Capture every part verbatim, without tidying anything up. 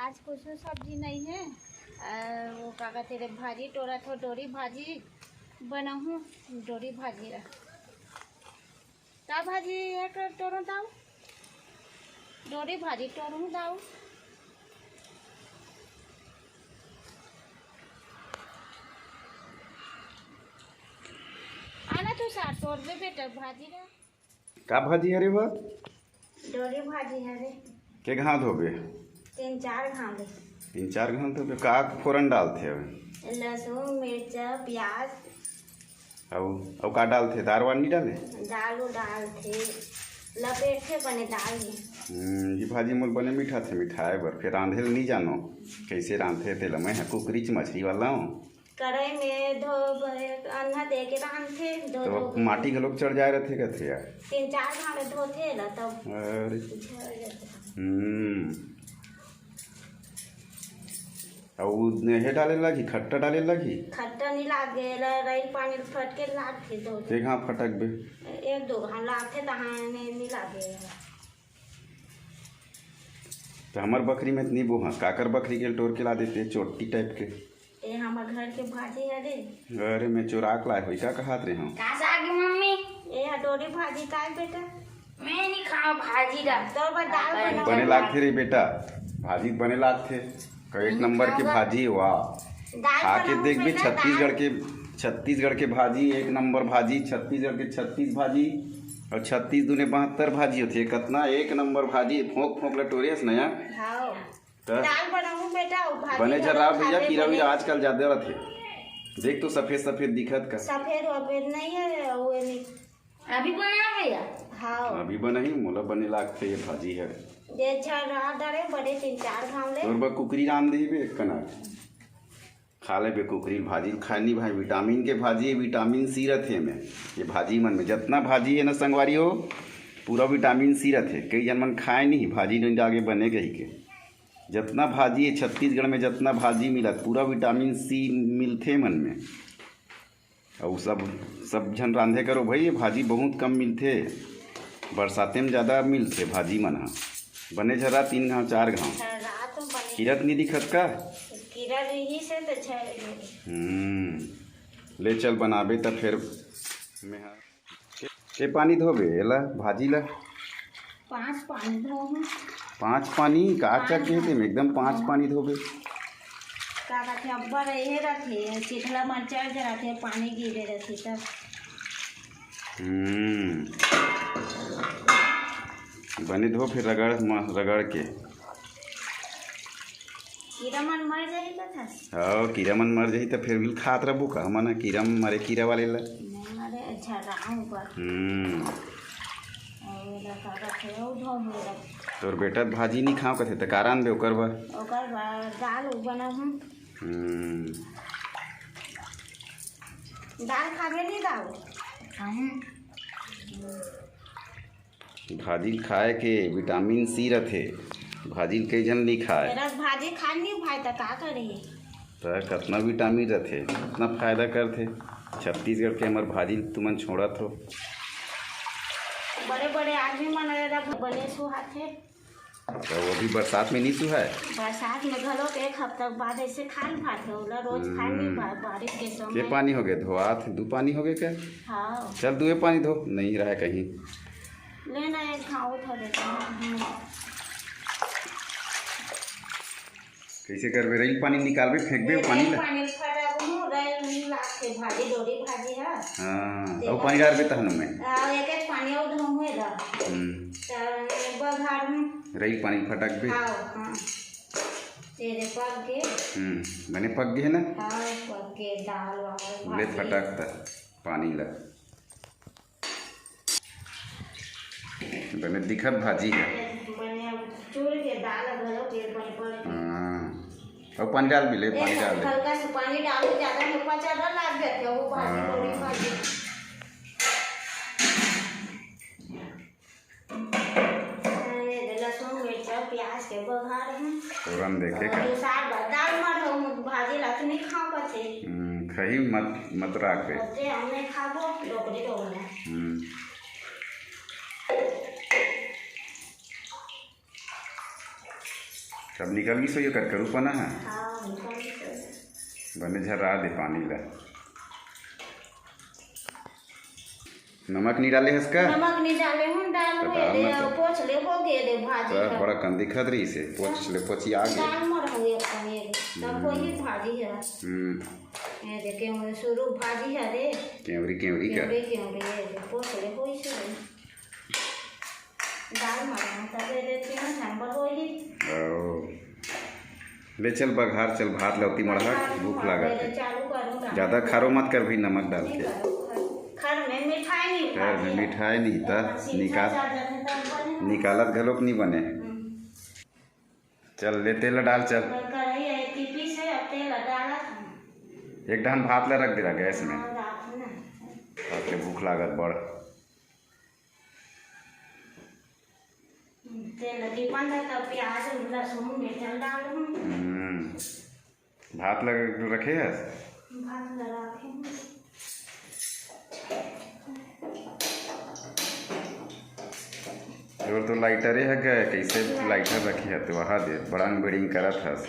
आज कुछ सब्जी नहीं है। आ, वो का कहते रे, भाजी टोरा थो, डोरी भाजी बनाहूँ, डोरी भाजी ला। का भाजी है कर टोरो दाऊ? डोरी भाजी टोरो दाऊ। आना तू सार तोर दे बेटा भाजी ला। का भाजी हरे वो? डोरी भाजी हरे। के घांव धोबे? तीन चार घांव ले। तीन चार घांव धोबे। का फोरन डालथे अबे? लहसुन, मिर्चा, प्याज। अउ, अउ का डालथे? दार वार नहीं डाले? दाल उल डालथे, लपेटथे बने दाल में। हम्म, ये भाजी मोर बने मिठाथे, मिठाए बर। फिर रांधे ल नहीं जानो, कैसे रांधथे तेला। मैं ह कुकरी च मछली वाला हूँ। कढ़ाई में धो, अन्ना दे के रांधथे, धो, तो धो के। माटी घलोक चढ़ जाए रथे कथे यार। तीन चार घांव धोथे ला तब। अरे। झड़ जाथे। हम्म। अउ हे डाले लगही, खट्टा डाले लगही? खट्टा नहीं लागे ला, रइल पानी फटके लागथे धोथे। एक घांव फटकबे। एक दो घांव लागथे, तहां नहीं, नहीं लागे। तो हमर बकरी में तो नहीं बोहा, काकर बकरी के टोर के ला देते, चोटी टाइप के। ए हमर घर के भाजी हरे। अरे, मैं चुरा के लाए होई का कहत रहे हूँ। का साग मम्मी? ए ह डोरी भाजी काय बेटा? मैं नहीं खाओ भाजी ला। तो बर दाल बनाओ। बने लागथे रे बेटा, भाजी बने लागथे। का एक नंबर के भाजी, वाह। दाल खा के बनाओ देखबे, बेटा, छत्तीसगढ़ दाल। के, छत्तीसगढ़ के भाजी एक नंबर भाजी, छत्तीसगढ़ के छत्तीस भाजी। और छत्तीस दूने बहत्तर भाजी होथे, कतना एक नंबर भाजी, फोंक फोंक ल टोरे हस न यार। हाँ। त दाल बनाऊं बेटा, अउ भाजी बने घलो झर्रा भैया, खाबे कीरा बने। वीरा आजकल ज्यादा रथे। देख तो सफेद सफेद दिखत का। सफेद वफेद नहीं है, वो नहीं। अभी बना भैया। हाँ। अभी बनाही, मोला बने लागथे ये भाजी है। ये झर्रा डरे बड़े तीन चार घांव ले। तोर बर कुकरी रांध देही बे एक कना। खा लेबे कुकरी भाजी, खाए नहीं भाई, विटामिन के भाजी है, विटामिन सी रथे एमे। ये भाजी मन में जतना भाजी है ना संगवारी हो, पूरा विटामिन सी रथे। कई जन मन खाए नहीं भाजी नहीं आगे बने कही के। जतना भाजी है छत्तीसगढ़ में, जतना भाजी मिलत, पूरा विटामिन सी मिलथे मन में। अउ सब, सब झन रांधे करो भाई, ये भाजी बहुत कम मिलथे, बरसाते में ज़्यादा मिलथे भाजी मन ह। बने झर्रा तीन घांव चार घांव। झर्रा तो बने। कीरा त नहीं दिखत का? कीरा रही से तो झड़ गए। हम्म, ले चल बनाबे त फिर मैं ह-, के, के पानी धोबे एला, भाजी ला? पांच पानी धोहूं। पांच पानी का पांच चक के पानी। तेम एकदम पांच हाँ। पानी धोबे। का कथे, अब्बड़ ये रथे, चिखला मन चढ़ जाथे, पानी गिरे रथे त। हम्म। बने धो फिर रगड़ म-, रगड़ के। कीरा मन मर जाही कथस? हाँ, कीरा मन मर जाही त फिर भी खात रहबो का? हमन ह कीरा मन मरे, कीरा वाले ला। नहीं मरे, अच्छा, राम ऊपर। हम्म। अउ एला का कथे, अउ धो मेरा। तोर बेटा भाजी नहीं खाओ कथे, त का रांधबे ओकर बर? ओकर बर दाल बनाहूं। हम्म। दाल खाबे नहीं दाऊ? खाहूं। भाजी खाए के विटामिन सी रथे, भाजी कई झन नहीं खाए। तेरा भाजी खा नहीं भाई, त का करही? त कतना विटामिन रथे, कतना फायदा करथे। छत्तीसगढ़ के हमर भाजी तुमन छोड़त हो। बड़े बड़े आदमी मन एला बने सुहाथे। त वो भी बरसात में नहीं सुहाए? बरसात में घलो एक हफ्ता बाद ऐसे खाए भात है, ओला रोज खाए नहीं हम्म। बा-, बारिश के समय। के पानी हो गए धोआत, दू पानी हो गए क्या? हाँ। चल दुए पानी धो, नहीं रहा कहीं। लेना एक घाव उठा देता हूँ। हम्म। कैसे करबे? रइल पानी निकालबे, फेंकबे वो पानी ला? पानी फटाबो, रइल लागथे भाजी, डोरी भाजी हा। हाँ, ते अउ पानी डालबे तहन में? हाँ, एक एक पानी अउ धोहूँ एला। हम्म। त बघार हूँ। रइल पानी फटकबे? हाँ, हाँ। तेरे पक गे। हम्म, बने पक गे है ना? हाँ, पक गे, दाल वाल, ले भाजी। फटक त पानी ला। बने दिखत भाजी हे। बने अब चूर के दाल घलो के बने पड़थे। हाँ। अउ पानी डाल भी ले, पानी एक डाल दे। हल्का से पानी डालो, ज्यादा में पचा ना लाग जाते, वो भाजी हाँ। बड़ी भाजी। ये दे लहसुन, मिर्चा, प्याज के बघार हे। फोरन देके। अउ दू साग बा-, दाल मर हो, भाजी ला तो नहीं खाओ बचे। हम्म, खही मत, मत राख दे। बचे हमने खाबो, डोकरी डोकरी। हम्म। तब निकल गिस होही ओकर करू पना ह। हाँ, निकल गिस होही। बने झर्रा दे पानी ला। नमक नी डाले हस का? नमक नी डाले हूँ, डाल तो हुए डाल दे, ना तो। पोछ ले, हो गए दे भाजी तो ह। बड़ा कन दिखत रहिस हे, पोछ ले, पोछिया गे। डाल मर हो गए पानी, तब हम्म। वही भाजी है। हम्म। ये दे, केवरी सुरू भाजी है रे। केवरी, केवरी का? केवरी, केवरी, ये दे, पोछ ले, हो इसे। दाल मरा, तब ये दे, तीन नंबर हो गई। ओ। ले चल बघार, चल भात लौती मड़हा, भूख लागत हे। चालू करो ना। ज्यादा खारो मत कर भी नमक डाल के। खर में मिठाई नहीं खर में खाती है। मिठाई नहीं था, हाँ, सीधा निकाल, चार्जर में तो बने ना। निकालत घलोक नहीं बने। हम्म। चल ले तेल डाल चल। और कढ़ाई है, टीपी से अब तेल डाला। एक डहन भात ला रख दे रहा गैस में। हाँ, रात में। भात के भूख लागत बड़। तेल टिपन था, तब प्याज, लहसुन, मिर्चा डाल दूँ। हम्म। भात लग रखे है? भात लगा के। और तो लाइटरे है गए, कैसे लाइटर रखे है तो वहाँ दे बड़ंग बिड़िंग करत हस।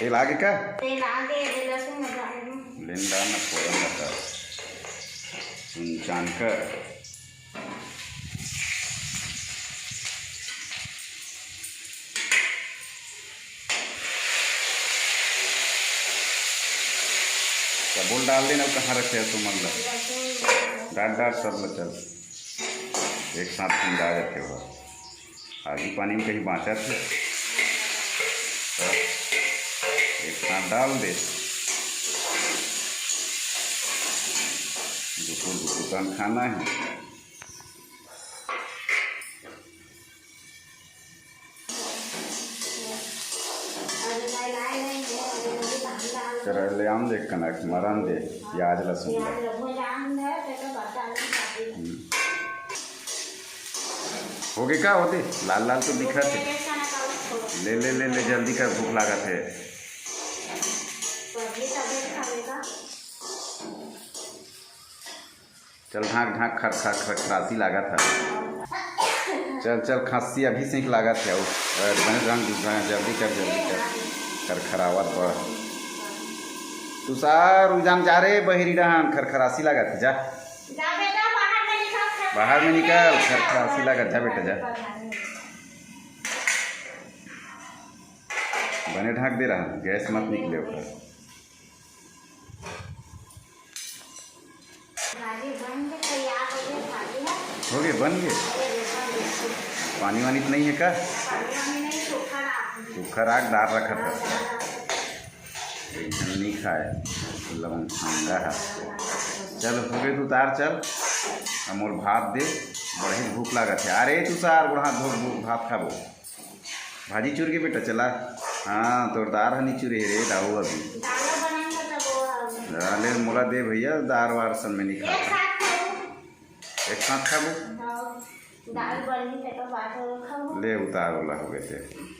तेल आगे का? तेल आगे, ये लहसुन में डाल दूँ। लेन डाल ना, फोरन लगा। सुनचान कर। सबो ल डाल देना, कहाँ रखे है तुमन ला? लहसुन। डाल, डाल, सब ल चल। एक साथ खिंदा जाथे वो। आगी पानी में कहीं बाँचत हे? त एक साथ डाल दे। दुकुर दुकुर तन खाना है। चल, ले आन दे कनक, मरन दे, प्याज लहसुन ला। हम्म। होगे का होते? लाल लाल तो दिखत हे। ले, ले, ले, ले, जल्दी कर, भूख लागत हे। चल, ढाँक, ढाँक, खर, खर, खर, खरासी लागत हे। चल, चल, खांसी अभी से लागत हे। अउ, अ, बने ढंग, ढंग, जल्दी कर, जल्दी कर। खरखरावत बड़। तुषार, उजाम जा रे, बहिरी डहान, खरखरासी लागत हे, जा। जा बेटा, बाहर में निकल, खर- बाहर में निकल, खरखरासी लागत, जा बेटा, जा। बने ढाँक दे रहा, गैस मत निकले ओकर। भाजी बन के तैयार हो गई, भाजी है। हो गए, बन गए। ये देखो, देखो। पानी वानी तो नहीं है का? पानी वानी नहीं, सूखा राख। सूखा राख, दाल रखा था। हाँ, दाल रखा। एक झन नहीं खाए, लवन ठंडा है। चल, हो गए, तू उतार, चल। अब मोर भात दे, बड़े भूख लागत है। अरे, तू सार, बूढ़ा भूख, भूख, भात खाबो। भाजी चुर के बेटा चला। हाँ, तोर दार ह नी चुरे रे दाऊ अभी। दाल बनाऊंगा तब वो आओगे। अरे मोला दे भैया, दार वार सब में नहीं एक खाता। साथ खाओ। एक साथ खाबो। हाँ, दाल बनी ते तो बात और खाओ। ले उतार वाला हो गए थे।